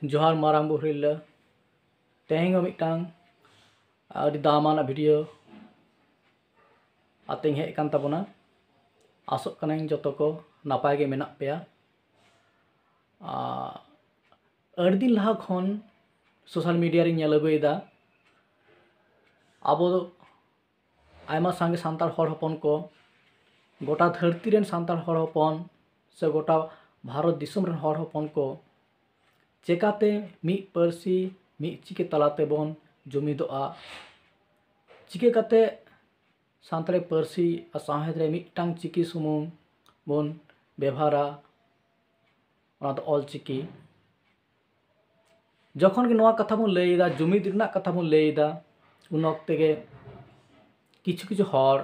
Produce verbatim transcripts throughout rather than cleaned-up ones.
ᱡᱚᱦᱟᱨ ᱢᱟᱨᱟᱝ ᱵᱩᱨᱩ ᱦᱤᱨᱞᱟᱹ᱾ ᱛᱮᱦᱮᱧ ᱦᱚᱸ ᱢᱤᱫᱴᱟᱝ ᱟᱹᱰᱤ ᱫᱟᱢᱟᱱᱟᱜ ᱵᱷᱤᱰᱤᱭᱳ ᱟᱛᱮᱧ ᱦᱮᱡ ᱟᱠᱟᱱ ᱛᱟᱵᱚᱱᱟ᱾ ᱟᱥᱚᱜ ᱠᱟᱹᱱᱟᱹᱧ ᱡᱚᱛᱚ ᱠᱚ ᱱᱟᱯᱟᱭ ᱜᱮ ᱢᱮᱱᱟᱜ ᱯᱮᱭᱟ᱾ ᱟᱨ ᱟᱹᱰᱤ ᱫᱤᱱ ᱞᱟᱦᱟ ᱠᱷᱚᱱ ᱥᱳᱥᱟᱞ ᱢᱤᱰᱤᱭᱟ ᱨᱤᱧ ᱧᱮᱞ ᱟᱹᱜᱩᱭᱮᱫᱟ, ᱟᱵᱚ ᱟᱭᱢᱟ ᱥᱟᱸᱜᱮ ᱥᱟᱱᱛᱟᱲ ᱦᱚᱲ ᱦᱚᱯᱚᱱ ᱠᱚ, ᱜᱚᱴᱟ ᱫᱷᱟᱹᱨᱛᱤ ᱨᱮᱱ ᱥᱟᱱᱛᱟᱲ ᱦᱚᱲ ᱦᱚᱯᱚᱱ ᱥᱮ ᱜᱚᱴᱟ ᱵᱷᱟᱨᱚᱛ ᱫᱤᱥᱚᱢ ᱨᱮᱱ ᱦᱚᱲ ᱦᱚᱯᱚᱱ ᱠᱚ ᱪᱮᱠᱟᱛᱮ ᱢᱤᱫ ᱯᱟᱹᱨᱥᱤ ᱢᱤᱫ ᱪᱤᱠᱤ ᱛᱟᱞᱟ ᱛᱮᱵᱚᱱ ᱡᱩᱢᱤᱫᱚᱜᱼᱟ, ᱪᱤᱠᱟᱹ ᱠᱟᱛᱮ ᱥᱟᱱᱛᱟᱲᱤ ᱯᱟᱹᱨᱥᱤ ᱟᱨ ᱥᱟᱶᱦᱮᱫ ᱨᱮ ᱢᱤᱫᱴᱟᱝ ᱪᱤᱠᱤ ᱥᱩᱢᱩᱝ ᱵᱚᱱ ᱵᱮᱵᱷᱟᱨᱟ, ᱚᱱᱟ ᱫᱚ ᱚᱞ ᱪᱤᱠᱤ᱾ ᱡᱚᱠᱷᱚᱱ ᱜᱮ ᱱᱚᱣᱟ ᱠᱟᱛᱷᱟ ᱵᱚᱱ ᱞᱟᱹᱭ ᱮᱫᱟ, ᱡᱩᱢᱤᱫ ᱨᱮᱱᱟᱜ ᱠᱟᱛᱷᱟ ᱵᱚᱱ ᱞᱟᱹᱭ ᱮᱫᱟ, ᱩᱱ ᱚᱠᱛᱮ ᱜᱮ ᱠᱤᱪᱷᱩ ᱠᱤᱪᱷᱩ ᱦᱚᱲ,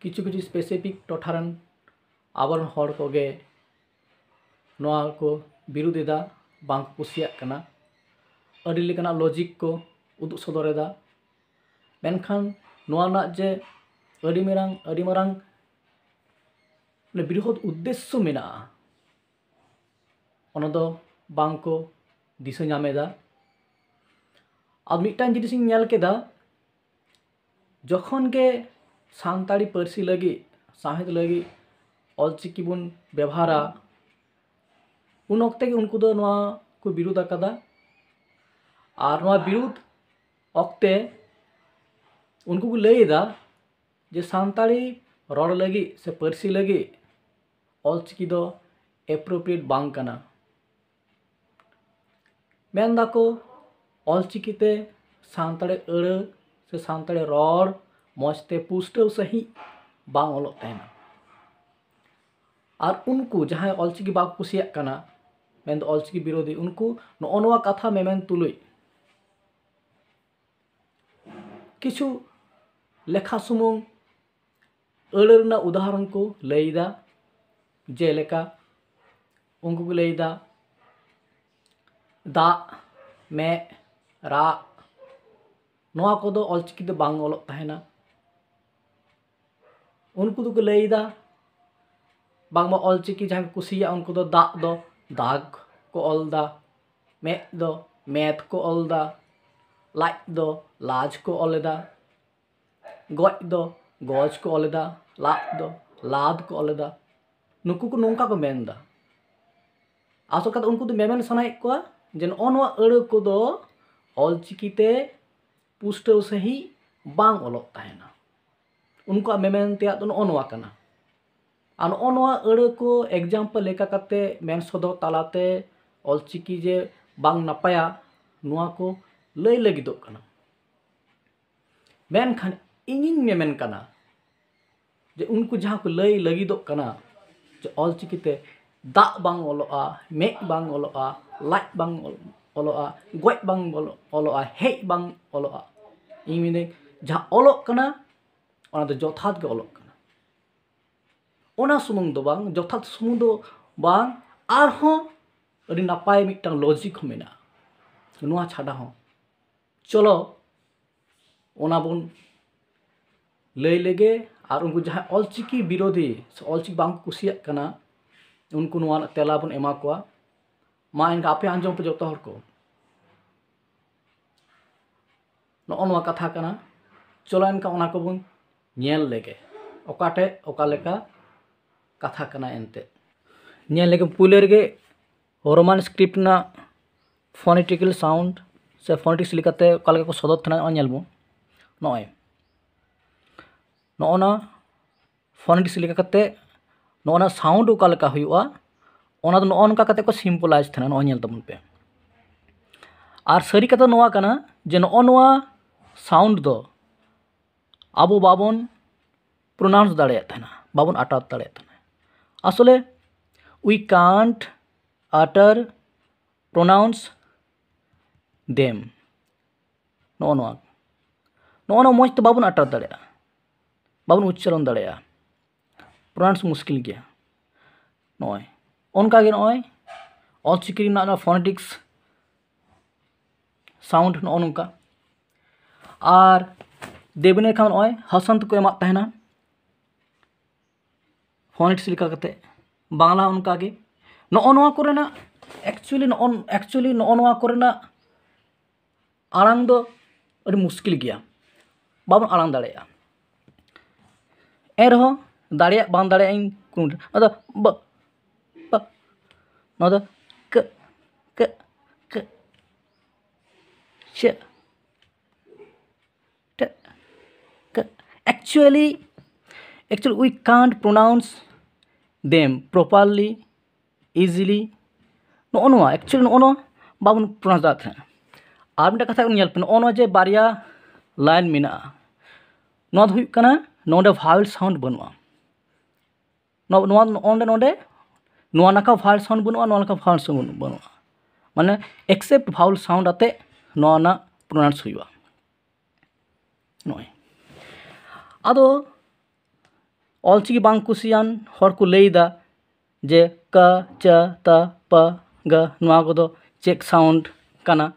ᱠᱤᱪᱷᱩ ᱠᱤᱪᱷᱩ ᱥᱯᱮᱥᱤᱯᱷᱤᱠ ᱴᱚᱴᱷᱟ ᱨᱮᱱ ᱟᱵᱚᱨᱮᱱ ᱦᱚᱲ ᱠᱚᱜᱮ ᱱᱚᱣᱟ ᱠᱚ ᱵᱤᱨᱩᱫ ᱮᱫᱟ, ᱵᱟᱝ ᱠᱚ ᱠᱩᱥᱤᱭᱟᱜ ᱠᱟᱱᱟ᱾ ᱟᱹᱰᱤ ᱞᱮᱠᱟᱱᱟᱜ ᱞᱚᱡᱤᱠ ᱠᱚ ᱩᱫᱩᱜ ᱥᱚᱫᱚᱨ ᱮᱫᱟ, ᱢᱮᱱᱠᱷᱟᱱ ᱱᱚᱣᱟ ᱨᱮᱱᱟᱜ ᱡᱮ ᱟᱹᱰᱤ ᱢᱟᱨᱟᱝ ᱟᱹᱰᱤ ᱢᱟᱨᱟᱝ ᱵᱨᱤᱦᱚᱛ ᱩᱫᱽᱫᱮᱥᱥᱚ ᱢᱮᱱᱟᱜᱼᱟ, ᱚᱱᱟ ᱫᱚ ᱵᱟᱝ ᱠᱚ ᱫᱤᱥᱟᱹ ᱧᱟᱢ ᱮᱫᱟ᱾ ᱟᱨ ᱢᱤᱫᱴᱟᱝ ᱡᱤᱱᱤᱥᱤᱧ ᱧᱮᱞ ᱠᱮᱫᱟ, ᱡᱚᱠᱷᱚᱱ ᱜᱮ ᱥᱟᱱᱛᱟᱲᱤ ᱯᱟᱹᱨᱥᱤ ᱞᱟᱹᱜᱤᱫ, ᱥᱟᱶᱦᱮᱫ ᱞᱟᱹᱜᱤᱫ ᱚᱞᱪᱤᱠᱤ ᱵᱚᱱ ᱵᱮᱵᱚᱦᱟᱨᱟ, ᱩᱱ ᱚᱠᱛᱮ ᱜᱮ ᱩᱱᱠᱩ ᱫᱚ ᱱᱚᱣᱟ ᱠᱚ ᱵᱤᱨᱩᱫ ᱟᱠᱟᱫᱟ᱾ ᱟᱨ ᱱᱚᱣᱟ ᱵᱤᱨᱩᱫ ᱚᱠᱛᱮ ᱩᱱᱠᱩ ᱠᱚ ᱞᱟᱹᱭ ᱮᱫᱟ ᱡᱮ ᱥᱟᱱᱛᱟᱲᱤ ᱨᱚᱲ ᱞᱟᱹᱜᱤᱫ ᱥᱮ ᱯᱟᱹᱨᱥᱤ ᱞᱟᱹᱜᱤᱫ ᱚᱞᱪᱤᱠᱤ ᱫᱚ ᱮᱯᱨᱳᱯᱨᱤᱭᱮᱴ ᱵᱟᱝ ᱠᱟᱱᱟ᱾ ᱢᱮᱱ ᱫᱟᱠᱚ ᱚᱞᱪᱤᱠᱤ ᱛᱮ ᱥᱟᱱᱛᱟᱲᱤ ᱟᱹᱲᱟᱹ ᱥᱮ ᱥᱟᱱᱛᱟᱲᱤ ᱨᱚᱲ ᱢᱚᱡᱽ ᱛᱮ ᱯᱩᱥᱴᱟᱹᱣ ᱥᱟᱺᱦᱤᱡ ᱵᱟᱝ ᱚᱞᱚᱜ ᱛᱟᱦᱮᱱᱟ᱾ ᱟᱨ ᱩᱱᱠᱩ ᱡᱟᱦᱟᱸᱭ ᱚᱞᱪᱤᱠᱤ ᱵᱟᱠᱚ ᱠᱩᱥᱤᱭᱟᱜ ᱠᱟᱱᱟ, ᱢᱮᱱᱫᱚ ᱚᱞᱪᱤᱠᱤ ᱵᱤᱨᱳᱫᱷᱤ, ᱩᱱᱠᱩ ᱱᱚᱜᱼᱚ ᱱᱚᱣᱟ ᱠᱟᱛᱷᱟ ᱢᱮᱢᱮᱱ ᱛᱩᱞᱩᱡ ᱠᱤᱪᱷᱩ ᱞᱮᱠᱷᱟ ᱥᱩᱢᱩᱝ ᱟᱹᱲᱟᱹ ᱨᱮᱱᱟᱜ ᱩᱫᱟᱦᱚᱨᱚᱱ ᱠᱚ ᱞᱟᱹᱭᱫᱟ᱾ ᱡᱮᱞᱮᱠᱟ ᱩᱱᱠᱩ ᱠᱚ ᱞᱟᱹᱭᱫᱟ ᱫᱟᱜ, ᱢᱮᱫ, ᱨᱟᱜ, ᱱᱚᱣᱟ ᱠᱚᱫᱚ ᱚᱞᱪᱤᱠᱤ ᱫᱚ ᱵᱟᱝ ᱚᱞᱚᱜ ᱛᱟᱦᱮᱱᱟ᱾ ᱩᱱᱠᱩ ᱫᱚᱠᱚ ᱞᱟᱹᱭᱫᱟ ᱵᱟᱝᱢᱟ ᱚᱞᱪᱤᱠᱤ ᱡᱟᱦᱟᱸᱭ ᱠᱚ ᱠᱩᱥᱤᱭᱟᱜᱼᱟ, ᱩᱱᱠᱩ ᱫᱚ ᱫᱟᱜ ᱫᱚ ᱫᱟᱜᱽ ᱠᱚ ᱚᱞ ᱫᱟ, ᱢᱮᱫ ᱫᱚ ᱢᱮᱫ ᱠᱚ ᱚᱞ ᱮᱫᱟ, ᱞᱟᱡ ᱫᱚ ᱞᱟᱡᱽ ᱠᱚ ᱚᱞ ᱮᱫᱟ, ᱜᱚᱡ ᱫᱚ ᱜᱚᱡᱽ ᱠᱚ ᱚᱞ ᱮᱫᱟ, ᱞᱟᱫ ᱫᱚ ᱞᱟᱫ ᱠᱚ ᱚᱞ ᱮᱫᱟ᱾ ᱱᱩᱠᱩ ᱠᱚ ᱱᱚᱝᱠᱟ ᱠᱚ ᱢᱮᱱ ᱮᱫᱟ᱾ ᱟᱥᱚᱞ ᱠᱟᱛᱷᱟ, ᱩᱱᱠᱩ ᱫᱚ ᱢᱮᱢᱮᱱ ᱥᱟᱱᱟᱭᱮᱫ ᱠᱚᱣᱟ ᱡᱮ ᱱᱚᱜᱼᱚ ᱱᱚᱣᱟ ᱟᱹᱲᱟᱹ ᱠᱚᱫᱚ ᱚᱞᱪᱤᱠᱤ ᱛᱮ ᱯᱩᱥᱴᱟᱹᱣ ᱥᱟᱺᱦᱤᱡ ᱵᱟᱝ ᱚᱞᱚᱜ ᱛᱟᱦᱮᱱᱟ᱾ ᱩᱱᱠᱩᱣᱟᱜ ᱢᱮᱢᱮᱱ ᱛᱮᱭᱟᱜ ᱫᱚ ᱱᱚᱜᱼᱚ ᱱᱚᱣᱟ ᱠᱟᱱᱟ᱾ ᱟᱨ ᱱᱚᱜᱼᱚ ᱱᱚᱣᱟ ᱟᱹᱲᱟᱹ ᱠᱚ example ᱞᱮᱠᱟ ᱠᱟᱛᱮ ᱢᱮᱱ ᱥᱚᱫᱚᱨ ᱛᱟᱞᱟᱛᱮ ᱚᱞᱪᱤᱠᱤ ᱡᱮ ᱵᱟᱝ ᱱᱟᱯᱟᱭᱟ, ᱱᱚᱣᱟ ᱠᱚ ᱞᱟᱹᱭ ᱞᱟᱹᱜᱤᱫᱚᱜ ᱠᱟᱱᱟ᱾ ᱢᱮᱱᱠᱷᱟᱱ ᱤᱧᱤᱧ ᱢᱮᱢᱮᱱ ᱠᱟᱱᱟ ᱡᱮ ᱩᱱᱠᱩ ᱡᱟᱦᱟᱸ ᱠᱚ ᱞᱟᱹᱭ ᱞᱟᱹᱜᱤᱫᱚᱜ ᱠᱟᱱᱟ ᱡᱮ ᱚᱞᱪᱤᱠᱤ ᱛᱮ ᱫᱟᱜ ᱵᱟᱝ ᱚᱞᱚᱜᱼᱟ, ᱢᱮᱫ ᱵᱟᱝ ᱚᱞᱚᱜᱼᱟ, ᱞᱟᱡ ᱵᱟᱝ ᱚᱞᱚᱜᱼᱟ, ᱜᱚᱡ ᱵᱟᱝ ᱚᱞᱚᱜᱼᱟ, ᱦᱮᱡ ᱵᱟᱝ ᱚᱞᱚᱜᱼᱟ, ᱤᱧ ᱢᱮᱱᱫᱟᱹᱧ ᱡᱟᱦᱟᱸ ᱚᱞᱚᱜ ᱠᱟᱱᱟ ᱚᱱᱟ ᱫᱚ ᱡᱚᱛᱷᱟᱛ ᱜᱮ ᱚᱞᱚᱜ ᱠᱟᱱᱟ᱾ ᱚᱱᱟ ᱥᱩᱢᱩᱝ ᱫᱚ ᱵᱟᱝ, ᱡᱚᱛᱷᱟᱛ ᱥᱩᱢᱩᱝ ᱫᱚ ᱵᱟᱝ, ᱟᱨᱦᱚᱸ ᱟᱹᱰᱤ ᱱᱟᱯᱟᱭ ᱢᱤᱫᱴᱟᱝ logic ᱦᱚᱸ ᱢᱮᱱᱟᱜᱼᱟ ᱱᱚᱣᱟ ᱪᱷᱟᱰᱟ ᱦᱚᱸ᱾ ᱪᱚᱞᱚ ᱚᱱᱟ ᱵᱚᱱ ᱞᱟᱹᱭ ᱞᱮᱜᱮ᱾ ᱟᱨ ᱩᱱᱠᱩ ᱡᱟᱦᱟᱸᱭ ᱚᱞᱪᱤᱠᱤ ᱵᱤᱨᱳᱫᱷᱤ ᱥᱮ ᱚᱞᱪᱤᱠᱤ ᱵᱟᱝ ᱠᱚ ᱠᱩᱥᱤᱭᱟᱜ ᱠᱟᱱᱟ, ᱩᱱᱠᱩ ᱱᱚᱣᱟ ᱨᱮᱱᱟᱜ ᱛᱮᱞᱟ ᱵᱚᱱ ᱮᱢᱟ ᱠᱚᱣᱟ᱾ ᱢᱟ ᱮᱱᱠᱷᱟᱱ ᱟᱯᱮ ᱟᱸᱡᱚᱢ ᱯᱮ ᱡᱚᱛᱚ ᱦᱚᱲ ᱠᱚ, ᱱᱚᱜᱼᱚ ᱱᱚᱣᱟ ᱠᱟᱛᱷᱟ ᱠᱟᱱᱟ᱾ ᱪᱚᱞᱚ ᱮᱱᱠᱷᱟᱱ ᱚᱱᱟ ᱠᱚᱵᱚᱱ ᱧᱮᱞ ᱞᱮᱜᱮ, ᱚᱠᱟ ᱴᱷᱮᱡ ᱚᱠᱟ ᱞᱮᱠᱟ ᱠᱟᱛᱷᱟ ᱠᱟᱱᱟ ᱮᱱᱛᱮᱫ᱾ ᱧᱮᱞ ᱞᱮᱜᱮ ᱯᱩᱭᱞᱟᱹ ᱨᱮᱜᱮ Roman script ᱨᱮᱱᱟᱜ phonetical sound ᱥᱮ phonetics ᱞᱮᱠᱟᱛᱮ ᱚᱠᱟ ᱞᱮᱠᱟ ᱠᱚ ᱥᱚᱫᱚᱨ ᱛᱟᱦᱮᱱᱟ, ᱱᱚᱜᱼᱚᱭ ᱧᱮᱞ ᱵᱚᱱ᱾ ᱱᱚᱜᱼᱚᱭ ᱱᱚᱜᱼᱚ ᱱᱟ phonetics ᱞᱮᱠᱟ ᱠᱟᱛᱮ ᱱᱚᱜᱼᱚ ᱱᱟ sound ᱚᱠᱟ ᱞᱮᱠᱟ ᱦᱩᱭᱩᱜᱼᱟ, ᱚᱱᱟ ᱫᱚ ᱱᱚᱜᱼᱚ ᱱᱚᱝᱠᱟ ᱠᱟᱛᱮ ᱠᱚ symbolize ᱛᱟᱦᱮᱱᱟ᱾ ᱱᱚᱜᱼᱚᱭ ᱧᱮᱞ ᱛᱟᱵᱚᱱ ᱯᱮ᱾ ᱟᱨ ᱥᱟᱹᱨᱤ ᱠᱟᱛᱷᱟ ᱱᱚᱣᱟ ᱠᱟᱱᱟ ᱡᱮ ᱱᱚᱜᱼᱚ ᱱᱚᱣᱟ sound ᱫᱚ ᱟᱵᱚ ᱵᱟᱵᱚᱱ pronounce ᱫᱟᱲᱮᱭᱟᱜ ᱛᱟᱦᱮᱱᱟ, ᱵᱟᱵᱚᱱ utter ᱫᱟᱲᱮᱭᱟᱜ ᱛᱟᱦᱮᱱᱟ᱾ ᱟᱥᱚᱞᱮ we can't utter, pronounce them᱾ ᱱᱚᱜᱼᱚ ᱱᱚᱣᱟ, ᱱᱚᱜᱼᱚ ᱱᱚᱣᱟ ᱢᱚᱡᱽ ᱛᱮ ᱵᱟᱵᱚᱱ utter ᱫᱟᱲᱮᱭᱟᱜᱼᱟ, ᱵᱟᱵᱚᱱ ᱩᱪᱪᱟᱨᱚᱱ ᱫᱟᱲᱮᱭᱟᱜᱼᱟ, pronounce ᱢᱩᱥᱠᱤᱞ ᱜᱮᱭᱟ᱾ ᱱᱚᱜᱼᱚᱭ ᱚᱱᱠᱟ ᱜᱮ ᱱᱚᱜᱼᱚᱭ ᱚᱞᱪᱤᱠᱤ ᱨᱮᱱᱟᱜ ᱱᱚᱣᱟ phonetics sound ᱱᱚᱜᱼᱚ ᱱᱚᱝᱠᱟ᱾ ᱟᱨ ᱫᱮᱵᱤᱱᱮ ᱠᱷᱟᱱ ᱱᱚᱜᱼᱚᱭ ᱦᱟᱥᱟᱱᱛ ᱠᱚ ᱮᱢᱟᱜ ᱛᱟᱦᱮᱱᱟ phonetics ᱞᱮᱠᱟ ᱠᱟᱛᱮ᱾ ᱵᱟᱝᱞᱟ ᱚᱱᱠᱟ ᱜᱮ᱾ ᱱᱚᱜᱼᱚ ᱱᱚᱣᱟ ᱠᱚᱨᱮᱱᱟᱜ Actually ᱱᱚᱜᱼᱚ actually ᱱᱚᱜᱼᱚ ᱱᱚᱣᱟ ᱠᱚᱨᱮᱱᱟᱜ ᱟᱲᱟᱝ ᱫᱚ ᱟᱹᱰᱤ ᱢᱩᱥᱠᱤᱞ ᱜᱮᱭᱟ, ᱵᱟᱵᱚᱱ ᱟᱲᱟᱝ ᱫᱟᱲᱮᱭᱟᱜᱼᱟ᱾ ᱮᱱᱨᱮᱦᱚᱸ ᱫᱟᱲᱮᱭᱟᱜ ᱵᱟᱝ ᱫᱟᱲᱮᱭᱟᱜ ᱤᱧ ᱠᱩᱨᱩᱢᱩᱴᱩ᱾ ᱟᱫᱚ ᱵᱟ ᱵᱟ ᱱᱚᱣᱟ ᱫᱚ ᱠᱟᱹ ᱠᱟᱹ ᱠᱟᱹ ᱪᱮᱫ ᱴᱮ- ᱠᱟᱹ- actually actually we can't pronounce them properly, easily. ᱱᱚᱜᱼᱚ ᱱᱚᱣᱟ actually ᱱᱚᱜᱼᱚ ᱱᱚᱣᱟ ᱵᱟᱵᱚᱱ pronounce ᱫᱟᱲᱮᱭᱟᱜ ᱛᱟᱦᱮᱸᱫ᱾ ᱟᱨ ᱢᱤᱫᱴᱟᱝ ᱠᱟᱛᱷᱟ ᱧᱮᱞ ᱯᱮ, ᱱᱚᱜᱼᱚ ᱱᱚᱣᱟ ᱡᱮ ᱵᱟᱨᱭᱟ line ᱢᱮᱱᱟᱜᱼᱟ, ᱱᱚᱣᱟ ᱫᱚ ᱦᱩᱭᱩᱜ ᱠᱟᱱᱟ ᱱᱚᱰᱮ vowel sound ᱵᱟᱹᱱᱩᱜᱼᱟ᱾ ᱱᱚᱣᱟ ᱱᱚᱣᱟ ᱱᱚᱰᱮ ᱱᱚᱰᱮ ᱱᱚᱣᱟ ᱱᱟᱠᱷᱟ vowel sound ᱵᱟᱹᱱᱩᱜᱼᱟ, ᱱᱚᱣᱟ ᱱᱟᱠᱷᱟ vowel sound ᱵᱟᱹᱱᱩᱜᱼᱟ᱾ ᱢᱟᱱᱮ except vowel sound ᱟᱛᱮ ᱱᱚᱣᱟ ᱨᱮᱱᱟᱜ pronounce ᱦᱩᱭᱩᱜᱼᱟ᱾ ᱱᱚᱜᱼᱚᱭ ᱟᱫᱚ ᱚᱞᱪᱤᱠᱤ ᱵᱟᱝ ᱠᱩᱥᱤᱭᱟᱱ ᱦᱚᱲ ᱠᱚ ᱞᱟᱹᱭᱫᱟ ᱡᱮ ᱠᱟ, ᱪᱟ, ᱛᱟ, ᱯᱟ, ᱜᱟ, ᱱᱚᱣᱟ ᱠᱚᱫᱚ check sound ᱠᱟᱱᱟ,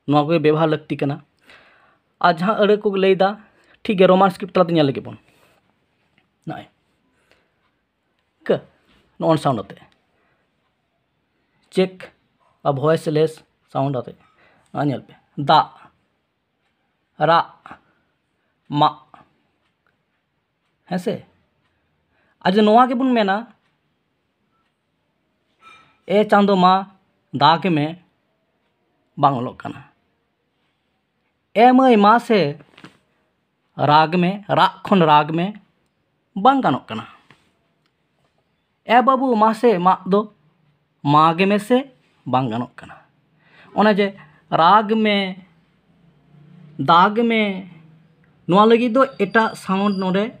ᱱᱚᱣᱟ ᱠᱚᱜᱮ ᱵᱮᱵᱚᱦᱟᱨ ᱞᱟᱹᱠᱛᱤ ᱠᱟᱱᱟ᱾ ᱟᱨ ᱡᱟᱦᱟᱸ ᱟᱹᱲᱟᱹ ᱠᱚ ᱞᱟᱹᱭᱫᱟ, ᱴᱷᱤᱠ ᱜᱮᱭᱟ, Roman script ᱛᱟᱞᱟᱛᱮ ᱧᱮᱞ ᱞᱮᱜᱮ ᱵᱚᱱ᱾ ᱱᱚᱜᱼᱚᱭ ᱠᱟᱹ, ᱱᱚᱜᱼᱚ sound ᱟᱛᱮ check ᱟᱨ voiceless sound ᱟᱛᱮ᱾ ᱱᱚᱣᱟ ᱧᱮᱞ ᱯᱮ, ᱫᱟᱜ, ᱨᱟᱜ, ᱢᱟᱜ, ᱦᱮᱸ ᱥᱮ? ᱟᱨ ᱡᱩᱫᱤ ᱱᱚᱣᱟ ᱜᱮᱵᱚᱱ ᱢᱮᱱᱟ, ᱮ ᱪᱟᱸᱫᱚ ᱢᱟ ᱫᱟᱜᱽ ᱢᱮ, ᱵᱟᱝ ᱚᱞᱚᱜ ᱠᱟᱱᱟ᱾ ᱮ ᱢᱟᱹᱭ ᱢᱟᱥᱮ ᱨᱟᱜᱽ ᱢᱮ, ᱨᱟᱜ ᱠᱷᱚᱱ ᱨᱟᱜᱽ ᱢᱮ, ᱵᱟᱝ ᱜᱟᱱᱚᱜ ᱠᱟᱱᱟ᱾ ᱮ ᱵᱟᱹᱵᱩ ᱢᱟᱥᱮ ᱢᱟᱜ ᱫᱚ ᱢᱟᱜᱽ ᱢᱮᱥᱮ, ᱵᱟᱝ ᱜᱟᱱᱚᱜ ᱠᱟᱱᱟ᱾ ᱚᱱᱮ ᱡᱮ ᱨᱟᱜᱽ ᱢᱮ, ᱫᱟᱜᱽ ᱢᱮ, ᱱᱚᱣᱟ ᱞᱟᱹᱜᱤᱫ ᱫᱚ ᱮᱴᱟᱜ sound ᱱᱚᱰᱮ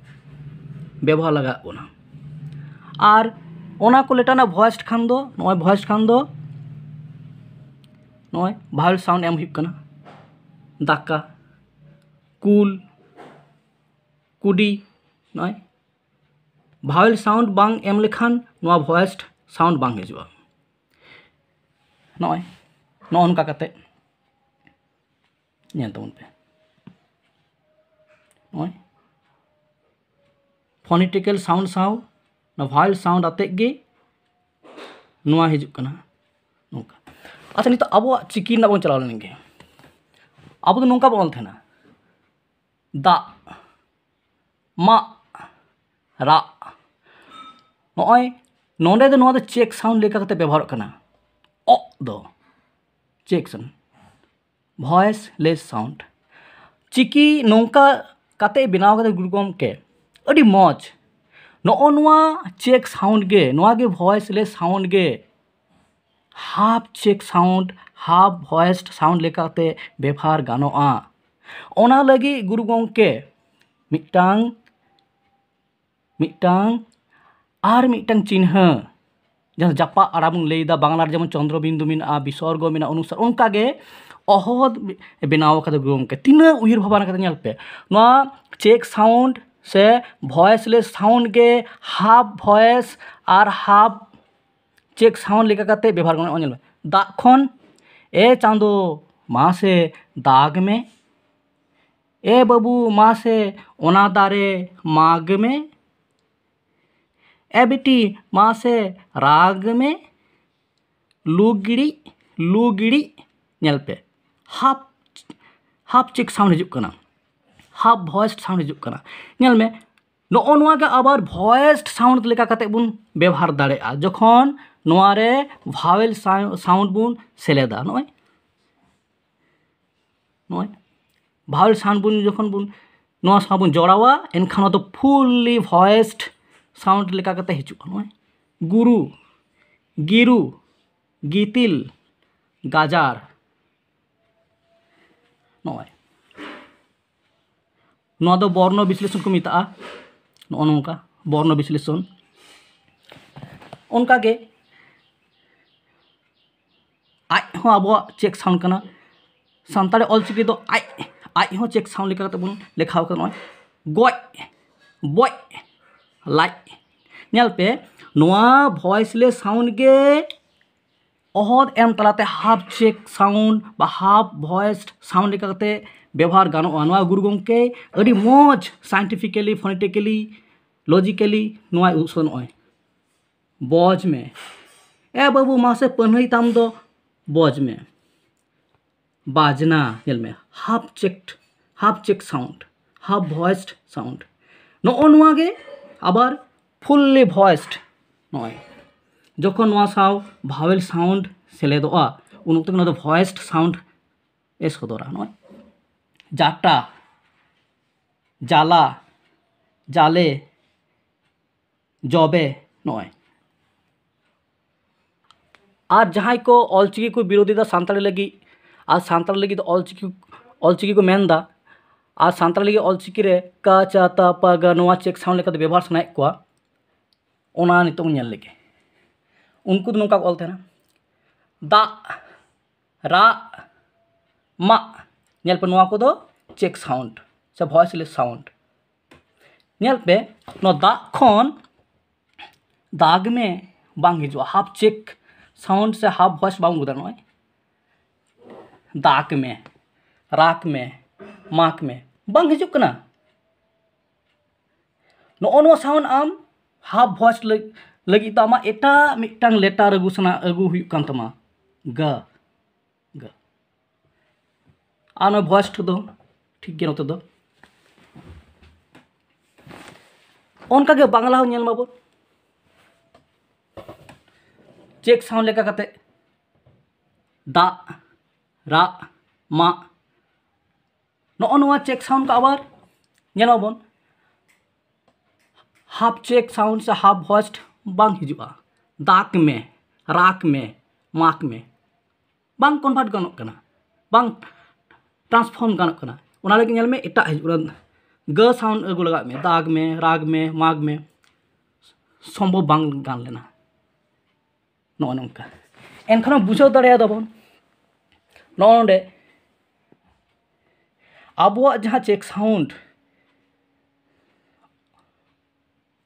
ᱵᱮᱵᱚᱦᱟᱨ ᱞᱟᱜᱟᱜ ᱠᱟᱱᱟ᱾ ᱟᱨ ᱚᱱᱟ ᱠᱚ letter ᱨᱮᱱᱟᱜ voiced ᱠᱷᱟᱱ ᱫᱚ, ᱱᱚᱜᱼᱚᱭ voiced ᱠᱷᱟᱱ ᱫᱚ ᱱᱚᱜᱼᱚᱭ vowel sound ᱮᱢ ᱦᱩᱭᱩᱜ ᱠᱟᱱᱟ᱾ ᱫᱟᱠᱟ, ᱠᱩᱞ, ᱠᱩᱰᱤ, ᱱᱚᱜᱼᱚᱭ vowel sound ᱵᱟᱝ ᱮᱢ ᱞᱮᱠᱷᱟᱱ ᱱᱚᱣᱟ voiced sound ᱵᱟᱝ ᱦᱤᱡᱩᱜᱼᱟ᱾ ᱱᱚᱜᱼᱚᱭ ᱱᱚᱜᱼᱚ ᱱᱚᱝᱠᱟ ᱠᱟᱛᱮ ᱧᱮᱞ ᱛᱟᱵᱚᱱ ᱯᱮ᱾ ᱱᱚᱜᱼᱚᱭ phonetical sound ᱥᱟᱶ ᱱᱚᱣᱟ vowel sound ᱟᱛᱮᱫ ᱜᱮ ᱱᱚᱣᱟ ᱦᱤᱡᱩᱜ ᱠᱟᱱᱟ᱾ ᱱᱚᱝᱠᱟ᱾ ᱟᱪᱪᱷᱟ, ᱱᱤᱛᱚᱜ ᱟᱵᱚᱣᱟᱜ ᱪᱤᱠᱤ ᱨᱮᱱᱟᱜ ᱵᱚᱱ ᱪᱟᱞᱟᱣ ᱞᱮᱱ ᱜᱮ᱾ ᱟᱵᱚ ᱫᱚ ᱱᱚᱝᱠᱟ ᱵᱚᱱ ᱚᱞ ᱛᱟᱦᱮᱱᱟ, ᱫᱟᱜ, ᱢᱟᱜ, ᱨᱟᱜ᱾ ᱱᱚᱜᱼᱚᱭ ᱱᱚᱰᱮ ᱫᱚ ᱱᱚᱣᱟ ᱫᱚ ᱪᱮᱠ ᱥᱟᱣᱩᱱᱰ ᱞᱮᱠᱟ ᱠᱟᱛᱮ ᱵᱮᱵᱚᱦᱟᱨᱚᱜ ᱠᱟᱱᱟ᱾ ᱚᱜ ᱫᱚ ᱪᱮᱠ ᱥᱟᱣᱩᱱᱰ, ᱵᱷᱚᱭᱮᱥ ᱞᱮᱥ ᱥᱟᱣᱩᱱᱰ᱾ ᱪᱤᱠᱤ ᱱᱚᱝᱠᱟ ᱠᱟᱛᱮ ᱵᱮᱱᱟᱣ ᱠᱟᱛᱮ ᱜᱩᱨᱩ ᱜᱚᱢᱠᱮ, ᱟᱹᱰᱤ ᱢᱚᱡᱽ᱾ ᱱᱚᱜᱼᱚ ᱱᱚᱣᱟ ᱪᱮᱠ ᱥᱟᱣᱩᱱᱰ ᱜᱮ, ᱱᱚᱣᱟ ᱜᱮ ᱵᱷᱚᱭᱮᱥ ᱞᱮᱥ ᱥᱟᱣᱩᱱᱰ ᱜᱮ ᱦᱟᱯ ᱪᱮᱠ ᱥᱟᱣᱩᱱᱰ, ᱦᱟᱯ ᱵᱷᱚᱭᱮᱥ ᱥᱟᱣᱩᱱᱰ ᱞᱮᱠᱟᱛᱮ ᱵᱮᱵᱷᱟᱨ ᱜᱟᱱᱚᱜᱼᱟ᱾ ᱚᱱᱟ ᱞᱟᱹᱜᱤᱫ ᱜᱩᱨᱩ ᱜᱚᱢᱠᱮ ᱢᱤᱫᱴᱟᱝ, ᱢᱤᱫᱴᱟᱝ, ᱟᱨ ᱢᱤᱫᱴᱟᱝ ᱪᱤᱱᱦᱟᱹ, ᱡᱟᱦᱟᱸ ᱡᱟᱯᱟᱜ ᱟᱲᱟ ᱵᱚᱱ ᱞᱟᱹᱭᱫᱟ, ᱵᱟᱝᱞᱟ ᱨᱮ ᱡᱮᱢᱚᱱ ᱪᱚᱱᱫᱨᱚ ᱵᱤᱱᱫᱩ ᱢᱮᱱᱟᱜᱼᱟ, ᱵᱤᱥᱚᱨᱜᱚ ᱢᱮᱱᱟᱜᱼᱟ, ᱚᱱᱩᱥᱟᱨ, ᱚᱱᱠᱟᱜᱮ ᱚᱦᱚᱫ ᱵᱮᱱᱟᱣ ᱠᱟᱫᱟ ᱜᱩᱨᱩ ᱜᱚᱢᱠᱮ᱾ ᱛᱤᱱᱟᱹᱜ ᱩᱭᱦᱟᱹᱨ ᱵᱷᱟᱵᱽᱱᱟ ᱠᱟᱛᱮ, ᱧᱮᱞ ᱯᱮ, ᱱᱚᱣᱟ ᱪᱮᱠ ᱥᱟᱣᱩᱱᱰ ᱥᱮ ᱵᱷᱚᱭᱮᱥ ᱞᱮᱥ ᱥᱟᱣᱩᱱᱰ ᱜᱮ ᱦᱟᱯ ᱵᱷᱚᱭᱮᱥ ᱟᱨ ᱦᱟᱯ ᱪᱮᱠ ᱥᱟᱣᱩᱱᱰ ᱞᱮᱠᱟ ᱠᱟᱛᱮ ᱵᱮᱵᱚᱦᱟᱨ ᱜᱟᱱᱚᱜᱼᱟ᱾ ᱧᱮᱞ ᱢᱮ, ᱫᱟᱜ ᱠᱷᱚᱱ, ᱮ ᱪᱟᱸᱫᱚ ᱢᱟᱥᱮ ᱫᱟᱜᱽ ᱢᱮ, ᱮ ᱵᱟᱹᱵᱩ ᱢᱟᱥᱮ ᱚᱱᱟ ᱫᱟᱨᱮ ᱢᱟᱜᱽ ᱢᱮ, ᱮ ᱵᱤᱴᱤ ᱢᱟᱥᱮ ᱨᱟᱜᱽ ᱢᱮ, ᱞᱩᱜᱽᱲᱤ, ᱞᱩᱜᱽᱲᱤ᱾ ᱧᱮᱞ ᱯᱮ, ᱦᱟᱯ, ᱦᱟᱯ ᱪᱮᱠ ᱥᱟᱣᱩᱱᱰ ᱦᱤᱡᱩᱜ ᱠᱟᱱᱟ, ᱦᱟᱯ ᱵᱷᱚᱭᱮᱥ ᱥᱟᱣᱩᱱᱰ ᱦᱤᱡᱩᱜ ᱠᱟᱱᱟ᱾ ᱧᱮᱞ ᱢᱮ, ᱱᱚᱜᱼᱚ ᱱᱚᱣᱟ ᱜᱮ ᱟᱵᱟᱨ ᱵᱷᱚᱭᱮᱥ ᱥᱟᱣᱩᱱᱰ ᱞᱮᱠᱟ ᱠᱟᱛᱮ ᱵᱚᱱ ᱵᱮᱵᱚᱦᱟᱨ ᱫᱟᱲᱮᱭᱟᱜᱼᱟ, ᱡᱚᱠᱷᱚᱱ ᱱᱚᱣᱟ ᱨᱮ ᱵᱷᱟᱣᱮᱞ ᱥᱟᱣᱩᱱᱰ ᱵᱚᱱ ᱥᱮᱞᱮᱫᱟ᱾ ᱱᱚᱜᱼᱚᱭ, ᱱᱚᱜᱼᱚᱭ ᱵᱷᱟᱣᱮᱞ ᱥᱟᱣᱩᱱᱰ ᱵᱚᱱ, ᱡᱚᱠᱷᱚᱱ ᱵᱚᱱ ᱱᱚᱣᱟ ᱥᱟᱶ ᱵᱚᱱ ᱡᱚᱲᱟᱣᱟ, ᱮᱱᱠᱷᱟᱱ ᱱᱚᱣᱟ ᱫᱚ ᱯᱷᱩᱞᱞᱤ ᱵᱷᱚᱭᱮᱥᱰ ᱥᱟᱣᱩᱱᱰ ᱞᱮᱠᱟ ᱠᱟᱛᱮ ᱦᱤᱡᱩᱜᱼᱟ᱾ ᱱᱚᱜᱼᱚᱭ ᱜᱩᱨᱩ, ᱜᱤᱨᱩ, ᱜᱤᱛᱤᱞ, ᱜᱟᱡᱟᱲ᱾ ᱱᱚᱜᱼᱚᱭ ᱱᱚᱣᱟ ᱫᱚ ᱵᱚᱨᱱᱚ ᱵᱤᱥᱞᱮᱥᱚᱱ ᱠᱚ ᱢᱮᱛᱟᱜᱼᱟ᱾ ᱱᱚᱜᱼᱚ ᱱᱚᱝᱠᱟ ᱵᱚᱨᱱᱚ ᱵᱤᱥᱞᱮᱥᱚᱱ᱾ ᱚᱱᱠᱟᱜᱮ ᱟᱡ ᱦᱚᱸ ᱟᱵᱚᱣᱟᱜ ᱪᱮᱠ ᱥᱟᱣᱩᱱᱰ ᱠᱟᱱᱟ᱾ ᱥᱟᱱᱛᱟᱲᱤ ᱚᱞᱪᱤᱠᱤ ᱫᱚ ᱟᱡ, ᱟᱡ ᱦᱚᱸ ᱪᱮᱠ ᱥᱟᱣᱩᱱᱰ ᱞᱮᱠᱟ ᱠᱟᱛᱮ ᱵᱚᱱ ᱞᱮᱠᱷᱟᱣ ᱠᱟᱫᱟ᱾ ᱱᱚᱜᱼᱚᱭ ᱜᱚᱡ, ᱵᱚᱡ, ᱞᱟᱡ᱾ ᱧᱮᱞ ᱯᱮ, ᱱᱚᱣᱟ ᱵᱷᱚᱭᱮᱥ ᱞᱮᱥ ᱥᱟᱣᱩᱱᱰ ᱜᱮ ᱚᱦᱚᱫ ᱮᱢ ᱛᱟᱞᱟᱛᱮ ᱦᱟᱯ ᱪᱮᱠ ᱥᱟᱣᱩᱱᱰ ᱵᱟ ᱦᱟᱯ ᱵᱷᱚᱭᱮᱥ ᱥᱟᱣᱩᱱᱰ ᱞᱮᱠᱟ ᱠᱟᱛᱮ ᱵᱮᱵᱚᱦᱟᱨ ᱜᱟᱱᱚᱜᱼᱟ᱾ ᱱᱚᱣᱟ ᱜᱩᱨᱩ ᱜᱚᱢᱠᱮ ᱟᱹᱰᱤ ᱢᱚᱡᱽ ᱥᱟᱭᱮᱱᱴᱤᱯᱷᱤᱠᱮᱞᱤ, ᱯᱷᱳᱱᱮᱴᱤᱠᱮᱞᱤ, ᱞᱚᱡᱤᱠᱮᱞᱤ ᱱᱚᱣᱟᱭ ᱩᱫᱩᱜ ᱥᱚᱫᱚᱨ᱾ ᱱᱚᱜᱼᱚᱭ ᱵᱚᱡᱽ ᱢᱮ, ᱮ ᱵᱟᱹᱵᱩ, ᱢᱟᱥᱮ ᱯᱟᱹᱱᱦᱟᱹᱭ ᱛᱟᱢ ᱫᱚ ᱵᱚᱡᱽ ᱢᱮ᱾ ᱵᱟᱡᱽᱱᱟ, ᱧᱮᱞ ᱢᱮ, half checked, half check sound, half voiced sound᱾ ᱱᱚᱜᱼᱚ ᱱᱚᱣᱟ ᱜᱮ ᱟᱵᱟᱨ fully voiced᱾ ᱱᱚᱜᱼᱚᱭ ᱡᱚᱠᱷᱚᱱ ᱱᱚᱣᱟ ᱥᱟᱶ vowel sound ᱥᱮᱞᱮᱫᱚᱜᱼᱟ, ᱩᱱ ᱚᱠᱛᱚ ᱜᱮ ᱱᱚᱣᱟ ᱫᱚ voiced sound ᱮ ᱥᱚᱫᱚᱨᱟ᱾ ᱱᱚᱜᱼᱚᱭ ᱡᱟᱴᱟ, ᱡᱟᱞᱟ, ᱡᱟᱞᱮ, ᱡᱚᱵᱮ᱾ ᱱᱚᱜᱼᱚᱭ ᱟᱨ ᱡᱟᱦᱟᱸᱭ ᱠᱚ ᱚᱞᱪᱤᱠᱤ ᱠᱚ ᱵᱤᱨᱳᱫᱷᱤ ᱫᱟ ᱥᱟᱱᱛᱟᱲᱤ ᱞᱟᱹᱜᱤᱫ, ᱟᱨ ᱥᱟᱱᱛᱟᱲᱤ ᱞᱟᱹᱜᱤᱫ ᱫᱚ ᱚᱞᱪᱤᱠᱤ, ᱚᱞᱪᱤᱠᱤ ᱠᱚ ᱢᱮᱱᱫᱟ, ᱟᱨ ᱥᱟᱱᱛᱟᱲᱤ ᱞᱟᱹᱜᱤᱫ ᱚᱞᱪᱤᱠᱤ ᱨᱮ ᱠᱟ, ᱪᱟ, ᱛᱟ, ᱯᱟ, ᱜᱟ ᱱᱚᱣᱟ check sound ᱞᱮᱠᱟᱛᱮ ᱵᱮᱵᱚᱦᱟᱨ ᱥᱟᱱᱟᱭᱮᱫ ᱠᱚᱣᱟ, ᱚᱱᱟ ᱱᱤᱛᱚᱜ ᱧᱮᱞ ᱞᱮᱜᱮ᱾ ᱩᱱᱠᱩ ᱫᱚ ᱱᱚᱝᱠᱟ ᱠᱚ ᱚᱞ ᱛᱟᱦᱮᱱᱟ, ᱫᱟᱜ, ᱨᱟᱜ, ᱢᱟᱜ᱾ ᱧᱮᱞ ᱯᱮ, ᱱᱚᱣᱟ ᱠᱚᱫᱚ check sound ᱥᱮ voiceless sound᱾ ᱧᱮᱞ ᱯᱮ, ᱱᱚᱣᱟ ᱫᱟᱜ ᱠᱷᱚᱱ ᱫᱟᱜᱽ ᱢᱮ ᱵᱟᱝ ᱦᱤᱡᱩᱜᱼᱟ, half check sound ᱥᱮ half voice ᱵᱟᱝ ᱟᱹᱜᱩ ᱫᱟᱲᱮᱭᱟᱜᱼᱟ᱾ ᱱᱚᱜᱼᱚᱭ ᱫᱟᱜᱽ ᱢᱮ, ᱨᱟᱜᱽ ᱢᱮ, ᱢᱟᱜᱽ ᱢᱮ, ᱵᱟᱝ ᱦᱤᱡᱩᱜ ᱠᱟᱱᱟ᱾ ᱱᱚᱜᱼᱚ ᱱᱚᱣᱟ sound ᱟᱢ half voice ᱞᱟᱹᱜ-, ᱞᱟᱹᱜᱤᱫ ᱫᱚ ᱟᱢᱟᱜ ᱮᱴᱟᱜ ᱢᱤᱫᱴᱟᱝ letter ᱟᱹᱜᱩ ᱥᱟᱱᱟ, ᱟᱹᱜᱩ ᱦᱩᱭᱩᱜ ᱠᱟᱱ ᱛᱟᱢᱟ, ᱜᱟ, ᱜᱟ᱾ ᱟᱨ ᱱᱚᱣᱟ voiced ᱫᱚ ᱴᱷᱤᱠ ᱜᱮ ᱱᱚᱛᱮ ᱫᱚ᱾ ᱚᱱᱠᱟᱜᱮ ᱵᱟᱝᱞᱟ ᱦᱚᱸ ᱧᱮᱞ ᱢᱟᱵᱚᱱ, check sound ᱞᱮᱠᱟ ᱠᱟᱛᱮ ᱫᱟᱜ, ᱨᱟᱜ, ᱢᱟᱜ, ᱱᱚᱜᱼᱚ ᱱᱚᱣᱟ check sound ᱠᱚ ᱟᱵᱟᱨ ᱧᱮᱞ ᱢᱟᱵᱚᱱ, half check sound ᱥᱮ half voiced ᱵᱟᱝ ᱦᱤᱡᱩᱜᱼᱟ᱾ ᱫᱟᱜᱽ ᱢᱮ, ᱨᱟᱜᱽ ᱢᱮ, ᱢᱟᱜᱽ ᱢᱮ, ᱵᱟᱝ convert ᱜᱟᱱᱚᱜ ᱠᱟᱱᱟ, ᱵᱟᱝ transform ᱜᱟᱱᱚᱜ ᱠᱟᱱᱟ᱾ ᱚᱱᱟ ᱞᱟᱹᱜᱤᱫ ᱧᱮᱞ ᱢᱮ, ᱮᱴᱟᱜ ᱦᱤᱡᱩᱜ ᱠᱟᱱᱟ, ᱜᱟᱹ sound ᱟᱹᱜᱩ ᱞᱟᱜᱟᱜ ᱢᱮ, ᱫᱟᱜᱽ ᱢᱮ, ᱨᱟᱜᱽ ᱢᱮ, ᱢᱟᱜᱽ ᱢᱮ, ᱥᱚᱢᱵᱷᱚᱵ ᱵᱟᱝ ᱜᱟᱱ ᱞᱮᱱᱟ᱾ ᱱᱚᱜᱼᱚ ᱱᱚᱝᱠᱟ᱾ ᱮᱱᱠᱷᱟᱱ ᱵᱩᱡᱷᱟᱹᱣ ᱫᱟᱲᱮᱭᱟᱫᱟ ᱵᱚᱱ, ᱱᱚᱜᱼᱚ ᱱᱚᱰᱮ ᱟᱵᱚᱣᱟᱜ ᱡᱟᱦᱟᱸ check sound,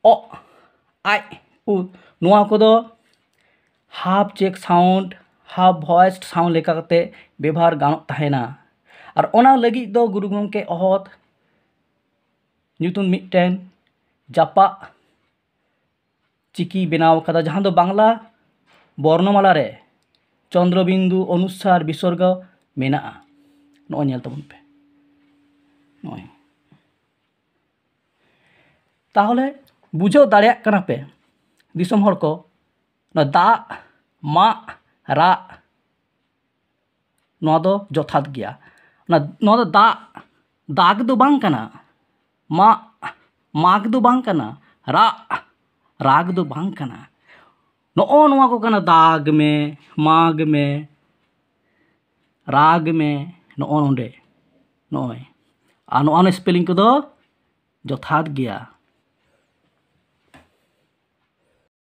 ᱚ, ᱟᱭ, ᱩ, ᱱᱚᱣᱟ ᱠᱚᱫᱚ half check sound, half voiced sound ᱞᱮᱠᱟ ᱠᱟᱛᱮ ᱵᱮᱵᱚᱦᱟᱨ ᱜᱟᱱᱚᱜ ᱛᱟᱦᱮᱱᱟ᱾ ᱟᱨ ᱚᱱᱟ ᱞᱟᱹᱜᱤᱫ ᱫᱚ ᱜᱩᱨᱩ ᱜᱚᱢᱠᱮ ᱚᱦᱚᱫ ᱧᱩᱛᱩᱢ ᱢᱤᱫᱴᱮᱱ ᱡᱟᱯᱟᱜ ᱪᱤᱠᱤ ᱵᱮᱱᱟᱣ ᱠᱟᱫᱟ, ᱡᱟᱦᱟᱸ ᱫᱚ ᱵᱟᱝᱞᱟ ᱵᱚᱨᱱᱚᱢᱟᱞᱟ ᱨᱮ ᱪᱚᱱᱫᱨᱚᱵᱤᱱᱫᱩ ᱚᱱᱩᱥᱟᱨ ᱵᱤᱥᱚᱨᱜᱚ ᱢᱮᱱᱟᱜᱼᱟ᱾ ᱱᱚᱜᱼᱚᱭ ᱧᱮᱞ ᱛᱟᱵᱚᱱ ᱯᱮ, ᱱᱚᱜᱼᱚᱭ᱾ ᱛᱟᱦᱚᱞᱮ ᱵᱩᱡᱷᱟᱹᱣ ᱫᱟᱲᱮᱭᱟᱜ ᱠᱟᱱᱟ ᱯᱮ ᱫᱤᱥᱚᱢ ᱦᱚᱲ ᱠᱚ, ᱱᱚᱣᱟ ᱫᱟᱜ, ᱢᱟᱜ, ᱨᱟᱜ, ᱱᱚᱣᱟ ᱫᱚ ᱡᱚᱛᱷᱟᱛ ᱜᱮᱭᱟ᱾ ᱚᱱᱟ, ᱱᱚᱣᱟ ᱫᱚ ᱫᱟᱜ, ᱫᱟᱜᱽ ᱫᱚ ᱵᱟᱝ ᱠᱟᱱᱟ᱾ ᱢᱟᱜ, ᱢᱟᱜᱽ ᱫᱚ ᱵᱟᱝ ᱠᱟᱱᱟ᱾ ᱨᱟᱜ, ᱨᱟᱜᱽ ᱫᱚ ᱵᱟᱝ ᱠᱟᱱᱟ᱾ ᱱᱚᱜᱼᱚ ᱱᱚᱣᱟ ᱠᱚ ᱠᱟᱱᱟ ᱫᱟᱜᱽ ᱢᱮ, ᱢᱟᱜᱽ ᱢᱮ, ᱨᱟᱜᱽ ᱢᱮ, ᱱᱚᱜᱼᱚ ᱱᱚᱰᱮ, ᱱᱚᱜᱼᱚᱭ᱾ ᱟᱨ ᱱᱚᱜᱼᱚ ᱱᱚᱣᱟ spelling ᱠᱚᱫᱚ ᱡᱚᱛᱷᱟᱛ ᱜᱮᱭᱟ᱾